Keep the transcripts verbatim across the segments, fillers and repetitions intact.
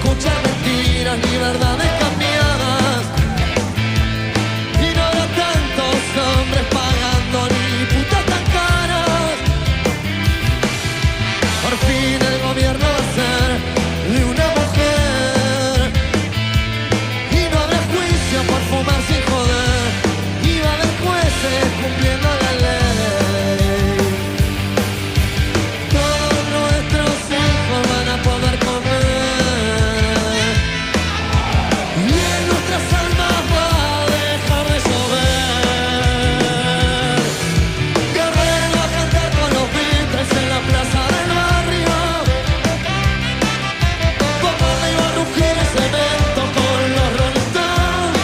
Muchas mentiras ni verdades cambiadas. Y no habrá tantos hombres pagando ni putas tan caras. Por fin el gobierno va a ser de una mujer. Y no habrá juicio por fumar sin joder. Y va a haber jueces cumpliendo la ley. Todos nuestros hijos van a poder comer. Y en nuestras almas va a dejar de llover. Guerrero a cantar con los Beatles en la plaza del barrio. Bob Marley va a rugir el cemento con los Rolling Stones.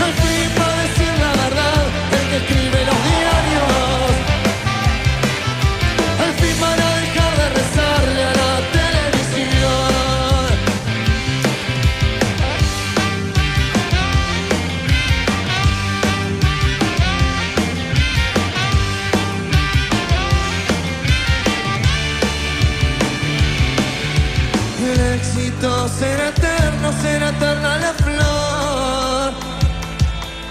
Al fin va a decir la verdad el que escribe los diarios. Al fin van a dejar de rezarle a la televisión. El éxito será eterno, será eterna la flor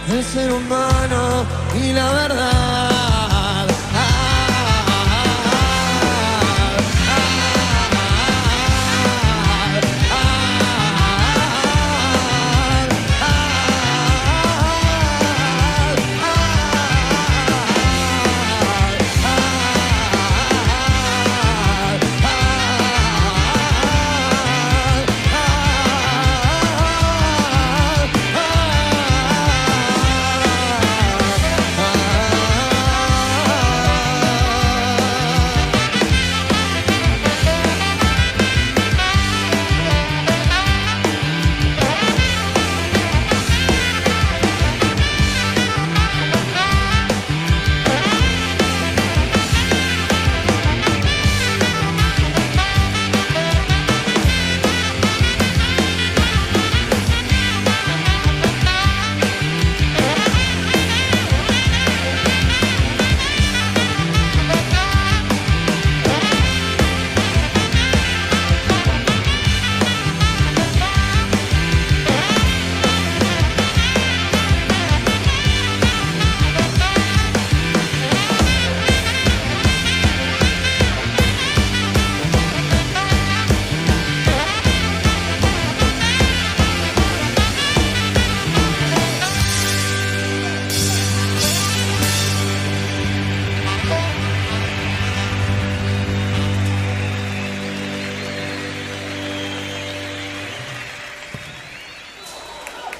del ser humano y la verdad.